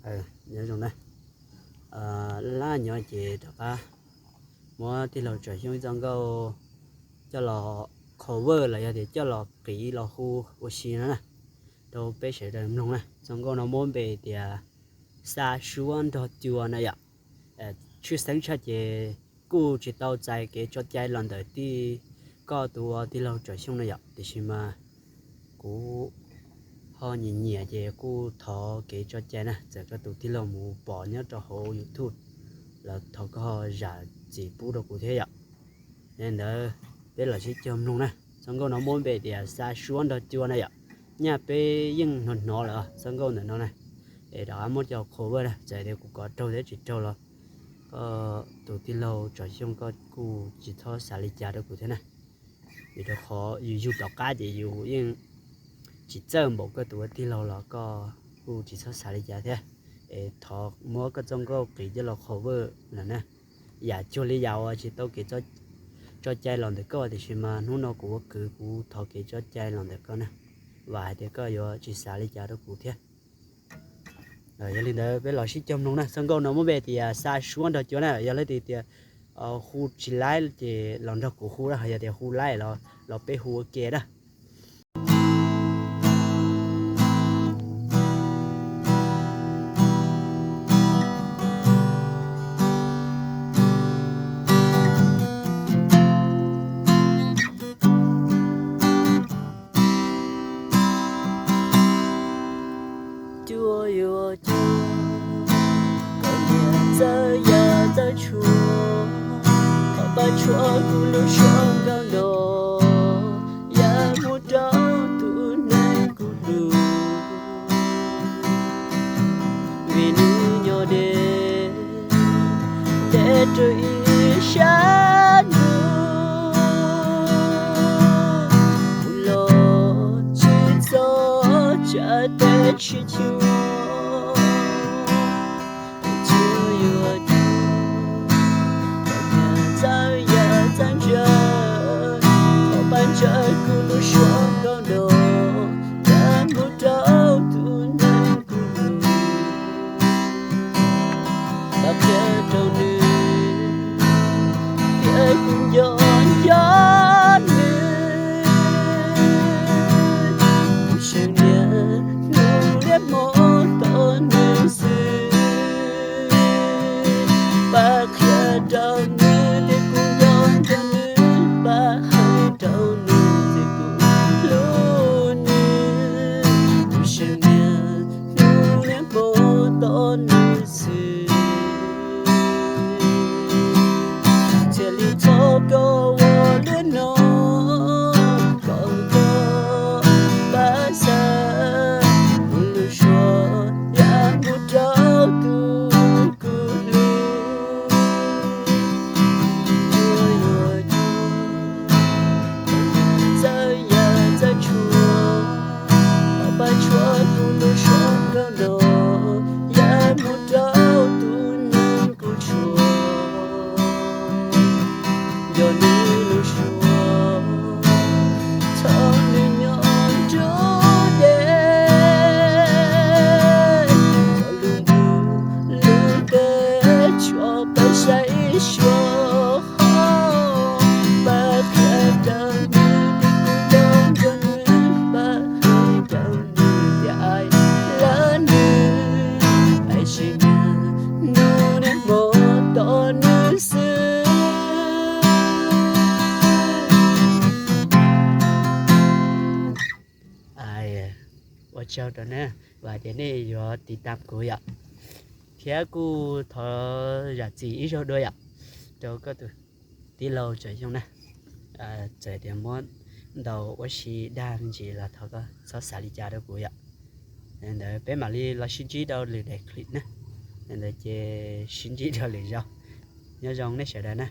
Nyob zoo na, laj nyob ces rov qab muab tij laug Tsom Xyooj ib txoj nkauj coj los cover los yog tias coj los qiv los hu ua si no na, rau peb sawv daws mloog na. Txoj nkauj no muab npe tias Xa Suab Nrog Cua na yom. Tshwj xeeb tshaj ces kuj tsis tau txais kev tso cai los ntawm tij, koj tus ua tij laug Tsom Xyooj na yom, tiam sis mas kuv ho nyiam nyiam ces kuj thov kev tso cai na, txawm koj tus tij laug mus pom nyob rau hauv YouTube los thov koj zam txim pub rau kuv thiab yom. Yog li ntawd peb los sib cog mloog na. Txoj nkauj no muab npe tias Xa Suab Nrog Cua na yom. Nyaj peb yeej hnov hnov lawm txoj nkauj ntawm no na, es rov qab muab coj cover na, txawm tias kuv kov raug thiab tsis raug los koj tus tij laug Tsom Xyooj koj kuj tsis txhob xav li cas rau kuv thiab na. Vim rau qhov yus yug tom qab ces yus yeej tsis txawj npaum koj tus ua tij laug los koj kuj tsis txhob xav li cas thiab. Es thov muab koj txoj nkauj qiv coj los cover lawm na. Yam cuag li yam uas tsis tau kev tso cai los ntawm koj tiam sis mas hnub no kuv ua kwv kuv thov kev tso cai los ntawm koj na, vam hais tias koj yuav tsis xav li cas rau kuv thiab. Yog li ntawd peb los sib cog mloog na. Txoj nkauj no muab npe tias Xa Suab Nrog Cua na, yog leej twg tias hu tsis laib ces los nrog kuv hu na, yog tias hu laib los peb hu ua ke na. Cua yuav cua, koj niam txawj ya txawj tshua, koj pab tshuav kuv lub suab nkauj nraug, ya mus rau tus neeg kuv hlub. Vim nws nyob deb, deb rau ib sab ntuj, kuv los tsis txog tsam teb tsis cuag. Cua yuav cua, koj niam txawj ya txawj ntsia, koj pab ntsia kuv lub suab nkauj nraug, ya mus rau tus neeg kuv hlub. Koj qhia rau nws, thiab kuv nco nco nws, kuv seem niaj hnub niaj hmo tos nws xwb. Pab qhia rau nws tias kuv nco nco nws, pab hais rau nws tias kuv hlub nws, kuv seem niaj hnub niaj hmo tos nws xwb. Thiaj li thov koj ua li no, kom koj pab xa kuv lub suab ya mus rau tus kuv hlub. Cua yuav cua, koj niam txawj ya txawj tshua, koj pab tshuav kuv lub suab nkauj nraug, ya mus rau tus neeg kuv tshuav. Nco nws lub suab, thaum nws nyob nruab deb, thaum lub ntuj lub teb tsuas pab saib ib suab hos, pab qhia rau nws tias kuv nco nco nws, pab hais rau nws tias I love nws, pab seem niaj hnub niaj hmo tos nws xwb. Ua tsaug rau nej, vam tias nej yuav tiv tam kuv yom, thiab kuj thov zam txim ib zaug dua yom, rau koj tus tij laug Tsom Xyooj na. Txawm tias muab ntaus ua si dag me ntsis los thov koj txhob xav li cas rau kuv yom. Ntawd peb mam li los sib ntsib rau lwm daim clip na. Ntawd ces sib ntsib rau lwm zaus. Nyob zoo nej sawv daws na.